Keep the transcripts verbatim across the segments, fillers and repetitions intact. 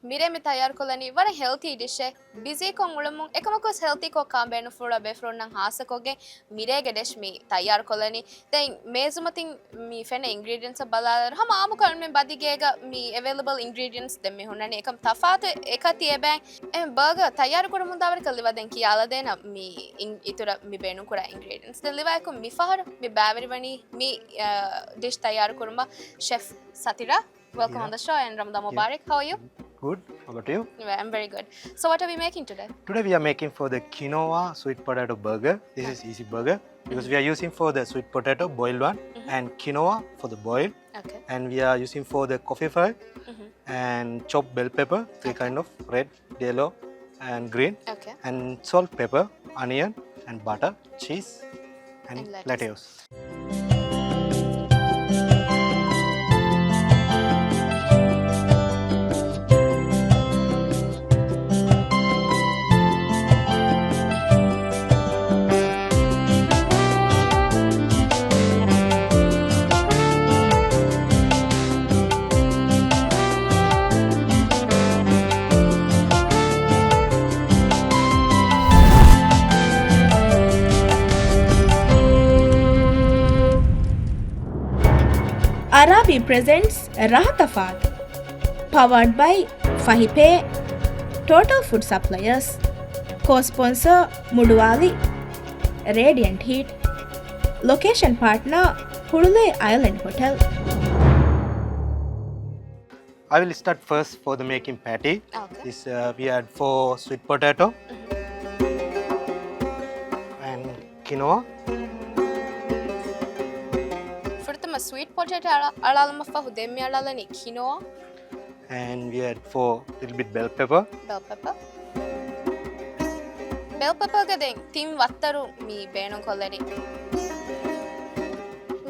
މިރޭ މި ތައްޔާރުކޮށްލަނީ ވަރަށް ހެލްތީ ޑިޝެއް. ބިޒީކޮށް އުޅުމުން އެކަމަކުވެސް ހެލްތީކޮށް ކާން ބޭނުންފުޅު ބޭފުޅުންނަށް ހާއްސަކޮށްގެން މިރޭގެ ޑިޝް މި ތައްޔާރުކޮށްލަނީ. ދެން މޭޒުމަތިން މި ފެންނަ އިންގްރީޑިއަންޓްސް ބަލާލަރު ހަމަ އާއްމުކޮށް މި ބަދިގޭގަ މި އެވެއިލަބަލް އިންގްރީޑިއަންޓްސް ދެން މި ހުންނަނީ. އެކަމް ތަފާތު އެކަ ތިޔަބޭން. އެ ބަރގަރ ތައްޔާރުކުރަމުންދާވަރަކަށް ލިބަދޭން ކިޔާލަދޭނަ މި އިން-، އިތުރަށް މި ބޭނުންކުރާ އިންގްރީޑިއަންޓްސް. ދެން ލިވާއެކު މި ފަހަރު މި ބައިވެރިވަނީ މި، އަ، ޑިޝް ތައްޔާރުކުރުމަށް ޝެފް ސަތިރާ. Welcome on the show and Ramadan Mubarak. How are you? Good. How about you? Yeah, I'm very good. So what are we making today? Today we are making for the quinoa sweet potato burger. This is easy burger because we are using for the sweet potato boiled one and quinoa for the boil. Okay. And we are using for the coffee fry and chopped bell pepper, three kind of red, yellow, and green. Okay. And salt, pepper, onion, and butter, cheese, and lettuce. އަރާބީ ޕްރެޒެންޓްސް ރަހަތަފާތު. Powered by ފަހި ޕޭ، ޓޯޓަލް ފުޑް ސަޕްލަޔަރސް. ކޯ ސްޕޮންސަރ މުޑުވާލި ރޭޑިއަންޓް ހީޓް. ލޮކޭޝަން ޕާޓްނަރ ހުޅުލޭ އައިލެންޑް ހޮޓެލް. I will start first for the making patty. Okay. This, uh, we add for sweet potato and quinoa. ފުރަތަމަ ސްވީޓް ޕޮޓޭޓޯ އަޅާ-، އަޅާލުމަށްފަހު ދެން މި އަޅާލަނީ ކިނޯ. And we add for little bit bell pepper. ބެލް ޕެޕަ. ބެލް ޕެޕަގެ ދެން ތިން ވައްތަރު މި ބޭނުންކޮށްލަނީ.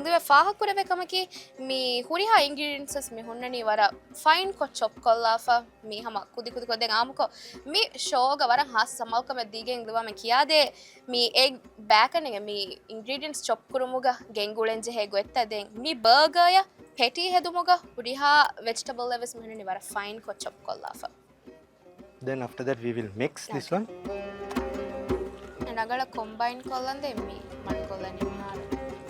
ލިވެ ފާހަގަކުރެވޭ ކަމަކީ، މި ހުރިހާ އިންގްރީޑިއަންޓްސް ވެސް މި ހުންނަނީ ވަރަށް ފައިންކޮށް ޗޮޕް ކޮށްލާފަ، މި ހަމަ ކުދިކުދިކޮށް. ދެން އާއްމުކޮށް މި ޝޯގަ ވަރަށް ހާސް ސަމާލުކަމެއް ދީގެން ލިވާމެ ކިޔާދޭ، މި އެގް ބޭކަންގެ މި އިންގްރީޑިއަންޓްސް ޗޮޕް ކުރުމުގަ ގެންގުޅެން ޖެހޭ ގޮތްތައް. ދެން މި ބަރގަރޔަށް ޕެޓީ ހެދުމުގަ ހުރިހާ ވެޖިޓަބަލް އެއް ވެސް މި ހުންނަނީ ވަރަށް ފައިންކޮށް ޗޮޕް ކޮށްލާފަ. Then after that we will mix this one. ރަނގަޅަށް ކޮމްބައިން ކޮށްލަން ދެން މި މަޑުކޮށްލަނީ މިހާރު.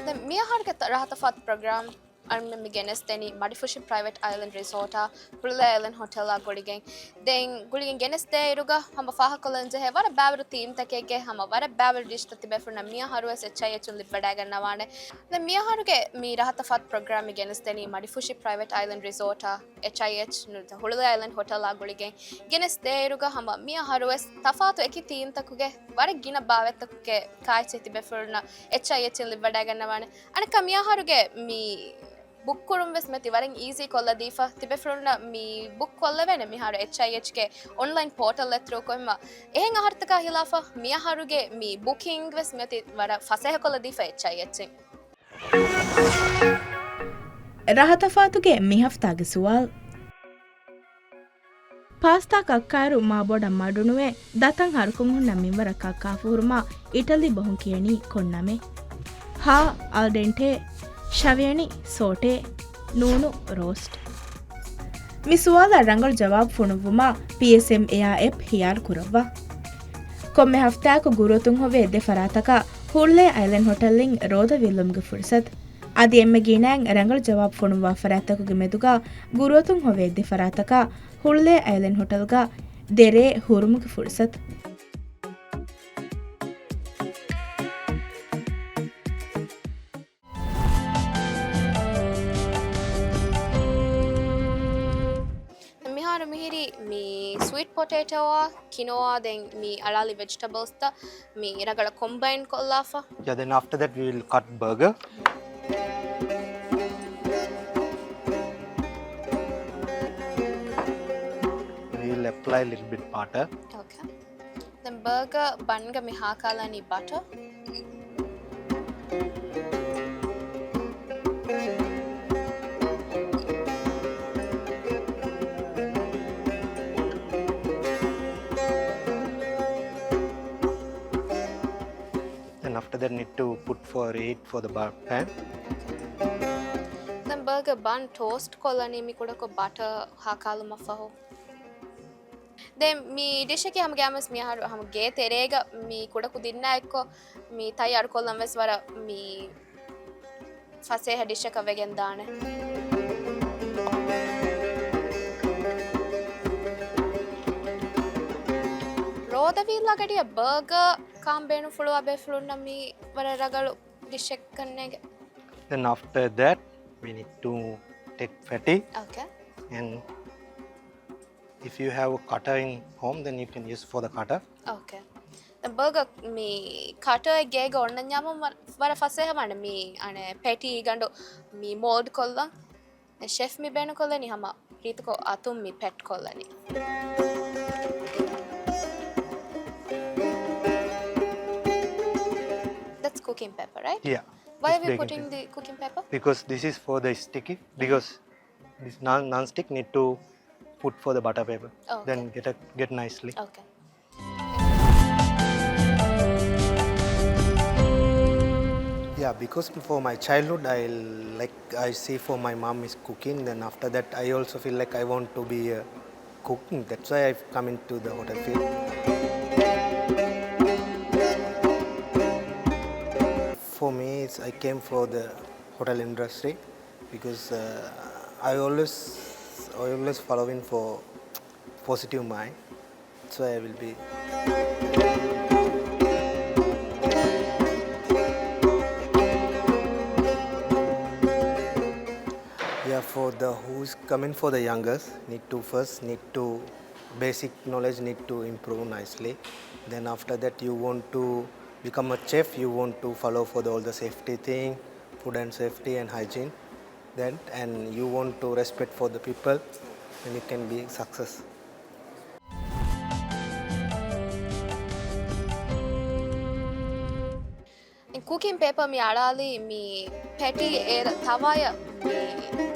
ދެން މިއަހަރުގެ ތަ-، ރަހަތަފާތު ޕްރޮގްރާމް އަޅުމެން މި ގެނެސްދެނީ މަޑިފުށި ޕްރައިވެޓް އައިލެންޑް ރިސޯޓާ ހުޅުލޭ އައިލެންޑް ހޮޓެލާ ގުޅިގެން. ދެން ގުޅިގެން ގެނެސްދޭއިރުގަ ހަމަ ފާހަގަކޮށްލަން ޖެހޭ ވަރަށް ބާވަރު ތީމްތަކެއްގެ ހަމަ ވަރަށް ބާވަރު ޑިޝްތައް ތިބޭފުޅުންނަށް މިއަހަރުވެސް އެޗްއައިއެޗުން ލިބިވަޑައިގަންނަވާނެ. ދެން މިއަހަރުގެ މި ރަހަތަފާތު ޕްރޮގްރާމް މި ގެނެސްދެނީ މަޑިފުށި ޕްރައިވެޓް އައިލެންޑް ރިސޯޓާ އެޗްއައިއެޗް ނުވަތަ ހުޅުލޭ އައިލެންޑް ހޮޓެލާ ގުޅިގެން ގެނެސްދޭއިރުގަ ހަމަ މިއަހަރުވެސް ތަފާތު އެކި ތީމްތަކުގެ ވަރަށް ގިނަ ބާވަތްތަކުގެ ކާއެއްޗެއް ތިބޭފުޅުންނަށް އެޗްއައިއެޗްއިން ލިބިވަޑައިގަންނަވާނެ. އަނެއްކާ މިއަހަރުގެ މި ބުކް ކުރުން ވެސް މިއޮތީ ވަރަށް އީޒީ ކޮށްލަދީފަ. ތިބޭފުޅުންނަށް މި ބުކް ކޮށްލެވޭނެ މިހާރު އެޗްއައިއެޗްގެ އޮންލައިން ޕޯޓަލްއެއް ތްރޫކޮށް. އެހެން އަހަރުތަކާ ހިލާފަށް މިއަހަރުގެ މި ބުކިން ވެސް މިއޮތީ ވަރަށް ފަސޭހަކޮށްލަދީފަ އެޗްއައިއެޗްއިން. ރަހަތަފާތުގެ މި ހަފްތާގެ ސުވާލު. ޕާސްތާ ކައްކާއިރު މާ ބޮޑަށް މަޑުނުވެ، ދަތަން ހަރުކޮށް ހުންނަ މިންވަރަށް ކައްކާފަ ހުރުމާ އިޓަލީ ބަހުން ކިޔަނީ ކޮން ނަމެއް؟ ހާ، އަލް ޑެންޓޭ، ޝަވިޔަނި، ސޯޓޭ، ނޫނު، ރޯސްޓް. މި ސުވާލަށް ރަނގަޅު ޖަވާބު ފޮނުއްވުމަށް ޕީއެސްއެމް އެއާ އެޕް ހިޔާރު ކުރައްވާ. ކޮންމެ ހަފްތާއަކު ގުރުއަތުން ހޮވޭ ދެ ފަރާތަކަށް ހުޅުލޭ އައިލެންޑް ހޮޓެލްއިން ރޯދަ ވީއްލުމުގެ ފުރުސަތު. އަދި އެންމެ ގިނައިން ރަނގަޅު ޖަވާބު ފޮނުއްވާ ފަރާތްތަކުގެ މެދުގަ ގުރުއަތުން ހޮވޭ ދެ ފަރާތަކަށް ހުޅުލޭ އައިލެންޑް ހޮޓެލްގަ ދެ ރޭ ހުރުމުގެ ފުރުސަތު. މިހާރު މިހިރީ މި ސްވީޓް ޕޮޓޭޓޯއާ، ކިނޯއާ، ދެން މި އަޅާލި ވެޖިޓަބަލްސްތައް މި ރަނގަޅަށް ކޮމްބައިން ކޮށްލާފަ. Yeah, then after that we will cut burger. We will apply little bit butter. Okay. ދެން ބަރގަރ ބަންގަ މި ހާކާލަނީ ބަޓަ. Then after that need to put for heat for the bun pan. ދެން ބަރގަރ ބަން ޓޯސްޓް ކޮށްލަނީ މި ކުޑަކޮށް ބަޓަ ހާކާލުމަށްފަހު. ދެން މި ޑިޝަކީ ހަމަ ގައިމުވެސް މި އަހަރު ހަމަ ގޭ ތެރޭގަ މި ކުޑަކުދިންނާ އެއްކޮށް މި ތައްޔާރު ކޮށްލަން ވެސް ވަރަށް މި ފަސޭހަ ޑިޝަކަށް ވެގެން ދާނެ. ރޯދަ ވީއްލާ ގަޑިއަށް ބަރގަރ ކާން ބޭނުންފުޅުވާ ބޭފުޅުންނަށް މި ވަރަށް ރަގަޅު ޑިޝެއް ކަންނޭނގެ. Then after that, we need to take patty. Okay. And if you have a cutter in home, then you can use for the cutter. Okay. ދެން ބަރގަރ މި ކަޓަރެއް ގޭގަ އޮންނަންޏާމު ވަ-، ވަރަށް ފަސޭހަ ވާނެ މި އަނެއް ޕެޓީ ގަނޑު މި މޯލްޑް ކޮށްލަން. ޝެފް މި ބޭނުންކޮށްލަނީ ހަމަ ރީތިކޮށް އަތުން މި ޕެޓް ކޮށްލަނީ. That's cooking paper, right? Yeah. Why are we putting the cooking paper? Because this is for the sticky, because this non, non-stick need to put for the butter paper. Oh, okay. Then get a, get nicely. Okay. Yeah, because for my childhood, I like, I see for my mom is cooking. Then after that, I also feel like I want to be a cook. That's why I've come into the hotel field. For me, it's, I came for the hotel industry because uh, I always, I always following for positive mind. So I will be. Yeah, for the who's coming for the youngest, need to first need to basic knowledge need to improve nicely. Then after that, you want to become a chef, you want to follow for the, all the safety thing, food and safety and hygiene. Then and you want to respect for the people, then you can be success. ކުކިން ޕޭޕަރ މި އަޅާލީ މި ޕެޓީ އޭރަށް ތަވާޔަށް މި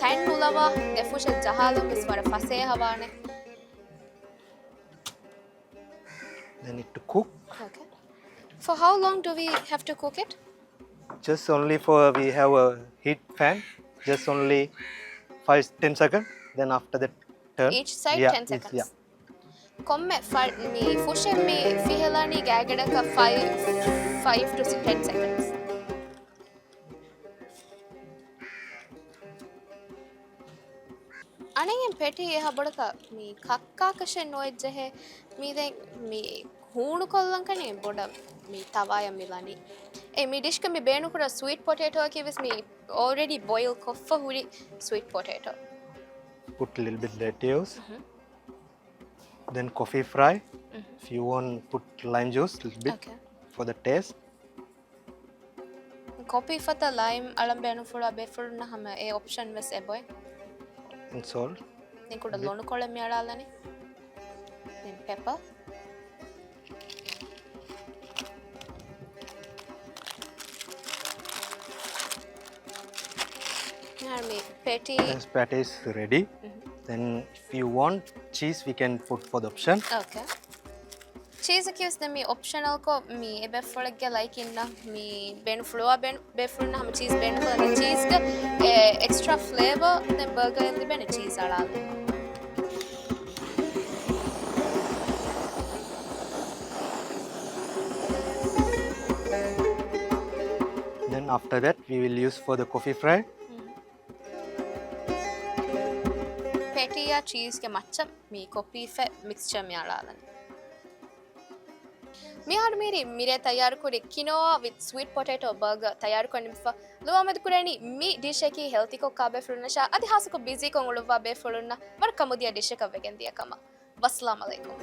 ތަން ނުލަވާ ދެފުށަށް ޖަހާލަން ވެސް ވަރަށް ފަސޭހަވާނެ. Then it to cook. Okay. For how long do we have to cook it? Just only for, we have a heat fan, just only five, ten seconds, then after that turn. Each side, yeah, ten seconds. Yeah. ކޮންމެ ފަ-، މި ފުށެއް މި ފިހެލަނީ ގާތްގަނޑަކަށް five, five to ten seconds. އަނެއް ޕެޓީ އެހާ ބޮޑަކަށް މި ކައްކާކަށެއް ނުވެއްޖެހޭ. މި ދެން މި ހޫނުކޮށްލަން ކަނީ ބޮޑަށް މި ތަވާޔަށް މިލަނީ. އެ މި ޑިޝްގަ މި ބޭނުންކުރާ ސްވީޓް ޕޮޓޭޓޯއަކީ ވެސް މި އޯލްރެޑީ ބޮއިލް ކޮށްފަ ހުރި ސްވީޓް ޕޮޓޭޓޯ. Put little bit lettuce. Then coffee fry. If you want, put lime juice little bit. Okay. For the taste. ކޮފީ ފަތަ ލައިމް އަޅަން ބޭނުންފުޅުވާ ބޭފުޅުންނަށް ހަމަ އެ އޮޕްޝަން ވެސް އެބޮތް. And salt. ދެން ކުޑަ ލޮނުކޮޅެއް މި އަޅާލަނީ. ދެން ޕެޕަ. މިހާރު މި ޕެޓީ. Yes, patty is ready. Then if you want cheese, we can put for the option. Okay. ޗީޒަކީ ވެސް ދެން މި އޮޕްޝަނަލްކޮށް، މި އެބޭފުޅެއްގެ ލައިކިންނަށް މި ބޭނުންފުޅުވާ ބޭނު-، ބޭފުޅުންނަށް ހަމަ ޗީޒް ބޭނުންކުރަނީ. ޗީޒްގެ އެ އެކްސްޓްރާ ފްލޭވަރ ދެން ބަރގަރަށް ލިބޭނެ ޗީޒް އަޅާލުމުން. Then after that, we will use for the coffee fry. ޕެޓީއާ ޗީޒްގެ މައްޗަށް މި ކޮފީ ފްރައި މިކްސްޗަރ މި އަޅާލަނީ. މިހާރު މީރި މިރޭ ތައްޔާރުކުރި ކިނޯއާ ވިތް ސްވީޓް ޕޮޓޭޓޯ ބަރގަރ ތައްޔާރުކޮށް ނިމިފަ. ލުވާ އުއްމީދު ކުރޭނީ މި ޑިޝަކީ ހެލްތީކޮށް ކާބޭފުޅުންނަށާ އަދި ހާއްސަކޮށް ބިޒީކޮށް އުޅުއްވާ ބޭފުޅުންނަށް ވަރަށް ކަމުދިޔަ ޑިޝަކަށް ވެގެން ދިޔަ ކަމަށް. ވައްސަލާމް އަލައިކުމް.